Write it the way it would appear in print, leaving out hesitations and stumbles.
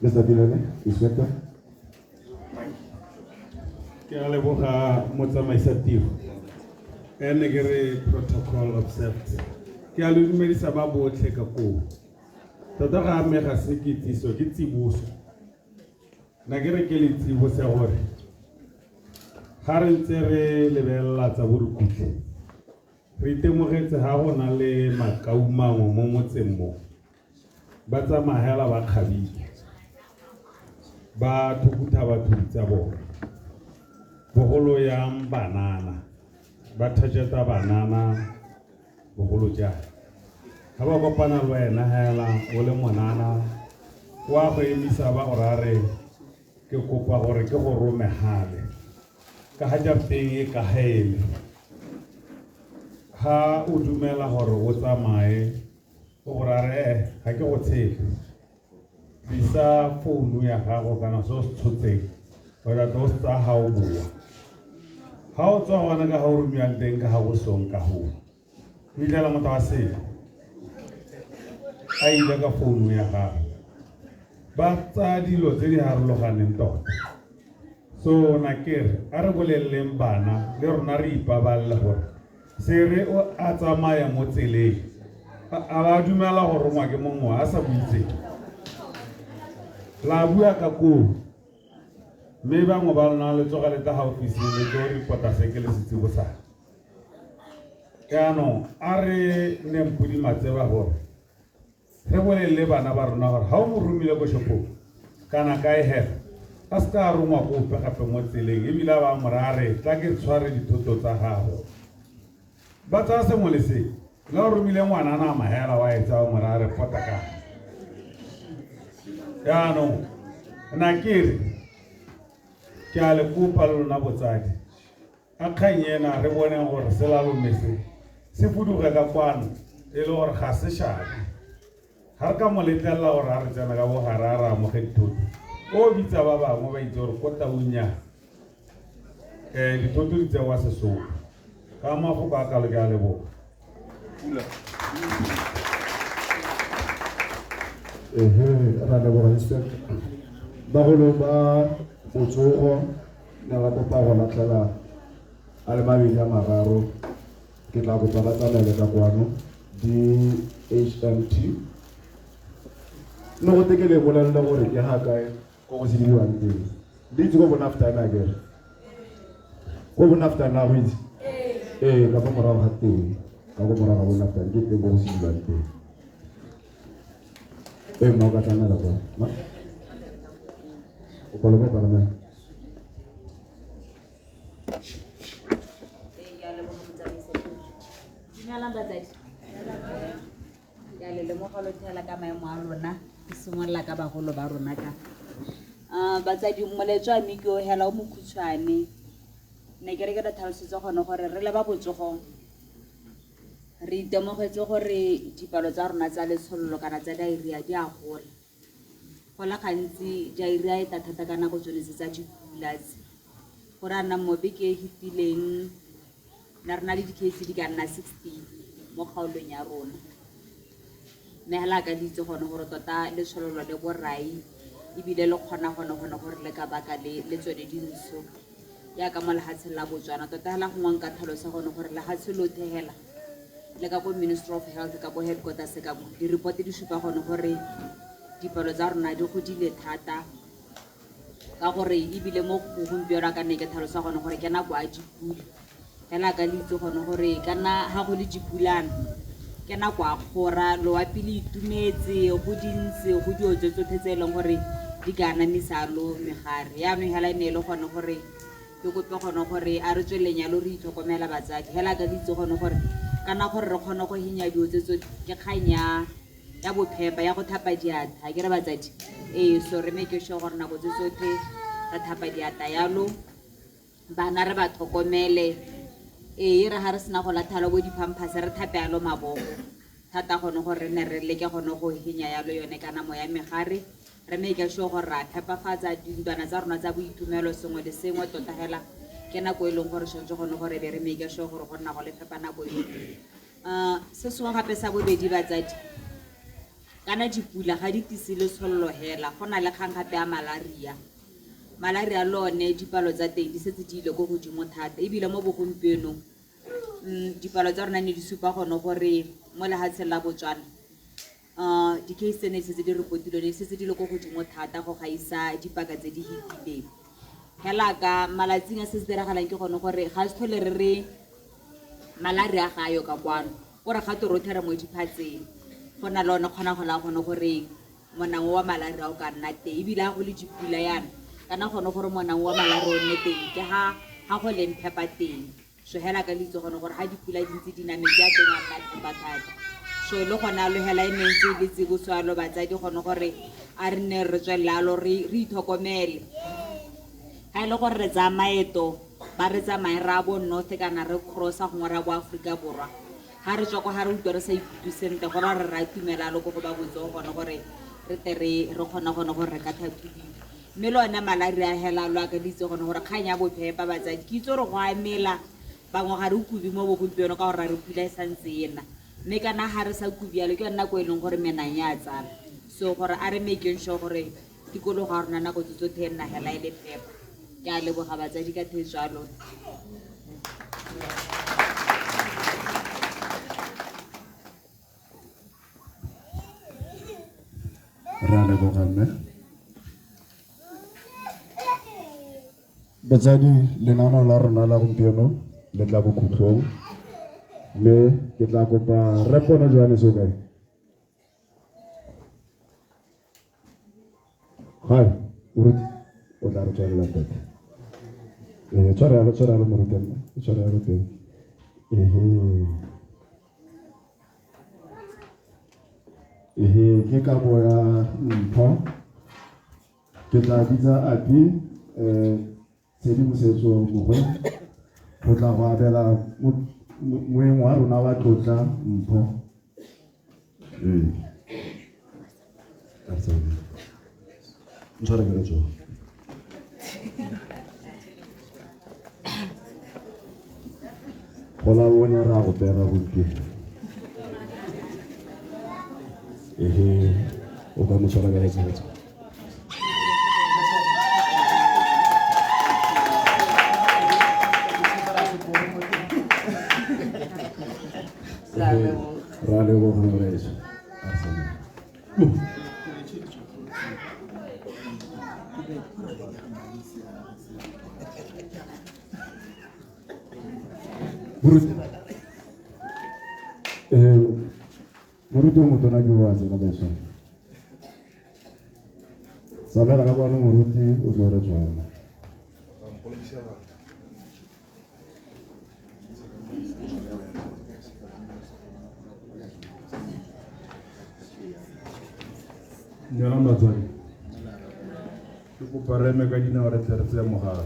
Mr. Dilane, Inspector. Ke a leboga motsamaisa tiro. Ene ke re protocol observed. Ke a le dumedisa ba botlhe ka koo. Tota ga ame ga se kitsiso ke tsiboso. Na ke re ke le tsibose gore ga re ntse re lebelela tsa borukutlhi re itemogetse ga go na le makau mangwe mo motseng mo ba tsamaya hela ba kgabile ba thukutha batho tsa bona bogolo yang banana ba thajeta banana bogolo jang ga ba kopana le wena hela o le monana wa go emisa ba go rare ke kopa gore ke go rome gale ka ga jarateng e ka gaele ga o dumela gore o tsamaye o go rare eh ga ke go tshepe tlisa founu ya gago kana se o se tshotseng o tla tlo o se tsaya ga o boa ga o tswa gona ka ga o romiwang teng ka ga go song ka go o fitlhela motho wa sele a ile ka founu ya gago ba tsaya dilo tse di harologaneng tota so na ke re a re boleleleng bana le rona re ipabalele gore sere o a tsamaya mo tseleng a ba dumela go rongwa ke mongwe a sa boitseng la bua ka koo mme bangwe ba lona le tsoga le tla ga ofising le tlo repota se ke le se tsibosang jaanong a re neng podi matseba gore re bolelele bana ba rona gore ga o mo romile ko shopong kana kae hela a se ka a rongwa ko ope gape mo tseleng ebile a ba mora a re tla ke tshware dithoto tsa gago ba tsaya sengwe le sengwe le o romile ngwana nama hela wa e tsaya mora a re pota ka jaanong na ke re ke a le kopa le lona botsadi A kgang ena re boneng gore selalome se se fuduge ka kwano e le gore ga se šabe. Ga re ka mo letlelela gore a re tsena ka bogare a re amoge dithoto, o bitsa ba bangwe ba itse gore ko taung ya um dithoto di tsewa Sesotho. Ka mafoko a kalo ke a leboga. Pula. Ehe, ra leboga inspector. Bagolo ba botsogo ne ba kopa go latlhela a le mabedi a mararo ke tla kopa ba tsamaele ka kwano DHMT le go te ke le bolelele gore ke ga kae ko go sediwang teng le itse ko bonaftane a kere ko bonaftane a go itse ee ka fa morago ga teng ka ko morago ga bonaftane ke teng ko go sediwang teng ee mma o ka tlamela kwa ma o koloko palamela. Dumelang batsadi. Ke a le lemoga lo thela ka maemo a lona ke simolola ka bagolo ba rona ka batsadi molaetsa wa me ke o hela o mokhutshwane ne ke re ke re tlhalosetse gone gore re le ba botsogo re itemogetse gore dipalo tsa rona tsa letshololo kana tsa diarrhea di a gola go le gantsi diarrhea e tla thata ka nako tsone tse tsa dipula tse gore a nna mo beke e fetileng ne re na le di-case di ka nna 60 mo kgaolong ya rona mme hela ka di itse gone gore tota letshololo le borai ebile le kgona gone gone gore le ka baka le le tsone dintsho yaka mo lehatsheng la Botswana tota hela gongwe nka tlhalosa gone gore lehatshe lothe hela le ka ko Ministry of Health ka ko headquarters ka mo di-report di supa gone gore dipalo tsa rona di godile thata ka gore ebile mo gompieno a ka nne ke tlhalosa gone gore ke nako a dipula fela ka le itse gone gore ka nna ga go le dipulana ke nako a kgora loapi le itumetse go dintsi go dio tse tsotlhe tse e leng gore di ka anamisa lo megare yaanong hela e ne e le gone gore ke kope gone gore a re tsweleleng yalo re itlhokomela batsadi hela ka itse gone gore kana gore re kgone go henya dilo tse tsotlhe ke kgang ya ya bophepa ya go thapa diatla ga ke re batsadi ee so re make sure gore nako tse tsotlhe re thapa diatla yalo bana re ba tlhokomele ee e re ga re sena go latlhala bo di-pampers re thape yalo mabogo thata gone gore re ne re leke gone go henya yalo yone kana moya megare re make sure gore ra phepafatsa dintlwana tsa rona tsa boithomelo sengwe le sengwe tota hela ke nako e leng gore tshwanetse gone gore be re make sure gore go nna go le phepa nako yotlhe. Se sengwe gape sa bobedi batsadi. Kana dipula ga di tlise letshololo hela, go na le kgang gape ya malaria. Malaria le one dipalo tsa teng di setse di ile ko godimo thata, ebile mo bogompienong dipalo tsa rona ne di supa gone gore mo lehatsheng la Botswana di-case tse ne di setse di reportilwe ne di setse di le ko godimo thata go gaisa dipaka tse di fetileng. Hela ka malatsing a se se diragalang ke gone gore ga se tlhole re re malaria ga ayo ka kwano, kore ga torotlhe re mo diphatseng, go na le one kgonagalo ya gone gore monang wa malaria o ka nna teng, ebile ga go le dipula yana kana gone gore monang wa malaria o nne teng ke ha ga go leng phepa teng. So hela ka litse gone gore ga dipula di ntse di na metsi a teng a nna phepa thata. So le gone alo hela e ne ntse e le tsiboso alo batsadi gone gore a re nne re tswelele alo re itlhokomele. Ga e le gore re tsaya maeto ba re tsamaye ra bo north kana re crossa gongwe ra bo Aforika Borwa, ga re tswa kwa ga re utlwa re sa ikutlwe sentle go ra re ra itumela alo ko go ba botsogo gone gore re tle re kgone gone gore re ka tlhatlhobiwa. Mme le one malaria hela lo akaditse gone gore kgang ya bophepa batsadi, ke itse gore go amela bangwe ga re kubi mo bogompieno ka gore ra re pula e santse ena, mme kana ga re sa kubi yalo ke yone nako e leng gore menang ya tsala. So gore a re making sure gore tikologo ya rona nako tse tsotlhe e nna hela e le phepa. Ke a leboga batsadi ka theetso ya lona. Re a leboga mme. Batsadi, lenaneo la rona la gompieno le tla bokhutlong, mme ke tla kopa Rre Pono Johannes o kae? Hi, moruti, o tla re tswalela ntate. Tshwara yalo, tshwara yalo moruti, tshwara yalo teng. Ehe. Ehe, ke kabo ya mpho. Ke tla bitsa Api Tshedimosetso Mogwe go tla go abela moeng wa rona wa tlotla mpho. Ee. Ntshware ka letsogo. Go la bone ra go pega gompieno. Ehe, o ka mo tshwara ka letsogo. Ra leboga moreso. Moruti. Moruti o motona ke wa tsena beso. Tsamaela ka kwano moruti o tlo re tswala. Dumelang batswadi. Ke kopa re eme ka dinao re tle re tseye mogala.